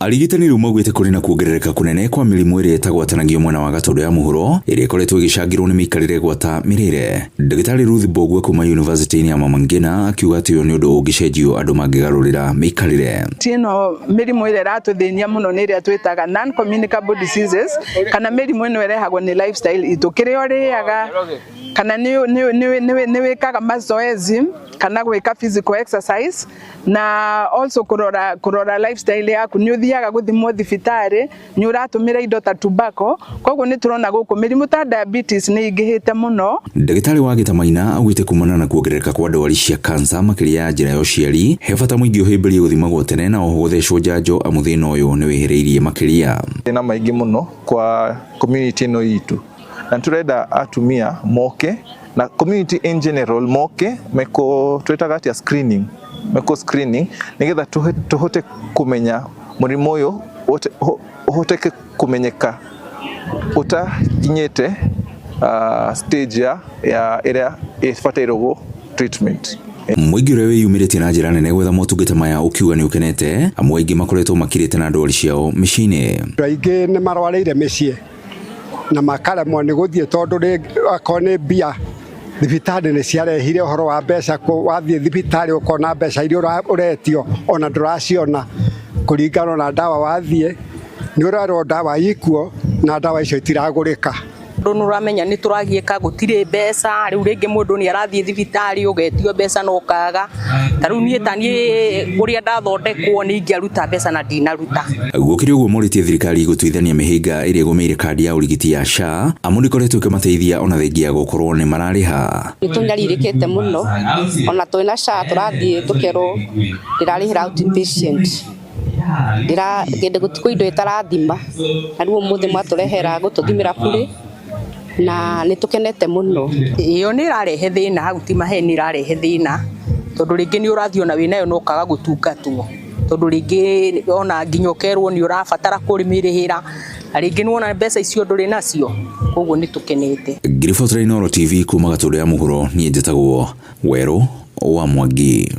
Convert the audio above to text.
Arigitani rĩu maugĩte kũrĩ na kuongerereka kũnene kwa mĩrimũ ĩrĩa ĩtagwatanagio mwena wa Gatũndũ ya mũhuro ĩrĩa ĩkoretwo ĩgĩcangĩrwo nĩ mĩikarĩre gwata mĩrĩre. Ndagĩtarĩ Ruth Mbũgua kuma Yunivasĩtĩ-inĩ ya Mama Ngina akiuga atĩ ũyũ nĩ ũndũ ũngĩcenjio andũ mangĩgarũrĩra mĩikarĩre. Ti ĩno mĩrimũ ĩrĩa ĩratũthĩnia mũno nĩ ĩrĩa twĩtaga non communicable diseases kana mĩrimũ ĩno ĩrehagwo nĩ lifestyle itũ, kĩrĩa ũrĩaga kana nĩ wĩkaga mazoezi kana gwĩka physical exercise na also kũrora lifestyle yaku, nĩ ũthiaga gũthimwo thibitarĩ, nĩ ũratũmĩra indo ta tobacco, koguo nĩ tũrona gũkũ mĩrimũ ta diabetes nĩ ingĩhĩte mũno. Ndagĩtarĩ wa Gĩtamaina augĩte kumana na kuongerereka kwa ndwari cia kansa makĩria ya njĩra ya ũciari, he bata mũingĩ ũhĩmbĩrie gũthimagwo tene na oho gũthecwo njanjo amu thĩna ũyũ nĩ wĩhĩrĩirie makĩria. Thĩna maingĩ mũno kwa community ĩno itũ, na tũrenda atumia moke na community in general moke meko twĩtaga atĩa screening, meko screening nĩgetha tũhote kũmenya mũrimũ ũyũ ũhoteke kũmenyeka ũtakinyĩte stage ya ĩrĩa ĩbatairwo treatment. Mũingĩ ũrĩa wĩyumĩrĩtie na njĩra nene gwetha motungata maya ũkiuga nĩ ũkenete, amu aingĩ makoretwo makirĩte na ndwari ciao mĩciĩ-inĩ. Andũ aingĩ nĩ marwarĩire mĩciĩ na makaremwo nĩ gũthiĩ tondũ akorwo nĩ mbia thibitarĩ nĩ ciarehire ũhoro wa mbeca, wathiĩ thibitarĩ ũkona mbeca iria ũretio ona ndũraciona kũringana na ndawa wathiĩ nĩ ũrerwo ndawa ikuo na ndawa icio itiragũrĩka. Mũndũ nĩ ũramenya nĩ tũragiĩka gũtirĩ mbeca, rĩu rĩngĩ mũndũ nĩ arathiĩ thibitarĩ ũgetio mbeca na ũkaga, ta rĩu niĩ ta niĩ ũrĩa ndathondekwo nĩ ingĩaruta mbeca na ndinaruta. Gũkĩrĩ ũguo morĩtie thirikari gũtuithania mĩhĩnga ĩrĩa ĩgũmĩire kandi ya ũrigiti ya SHA amu ndĩkoretwo ĩkĩmateithia ona thengia ya gũkorwo nĩ mararĩha. Nĩ tũnyarirĩkĩte mũno ona twĩna SHA tũrathiĩ tũkerwo ndĩrarĩhĩra outpatient, ndĩra gũtikũ indo ĩtarathima na rĩu ũmũthĩ mwatũrehera gũtũthimĩra bure na nĩ tũkenete mũno. Ĩyo nĩ ĩrarehe thĩna hau, ti maheni, nĩ ĩrarehe thĩna tondũ rĩngĩ nĩ ũrathiĩ ona wĩnayo no ũkaga gũtungatwo tondũ rĩngĩ ona nginya ũkerwo nĩ ũrabatara kũmĩrĩhĩra na rĩngĩ nĩ wona mbeca icio ndũrĩ nacio, koguo nĩ tũkenete. Ngĩribotera Inooro TV kuma Gatũndũ ya mũhuro, niĩ njĩtagwo Werũ wa Mwangi.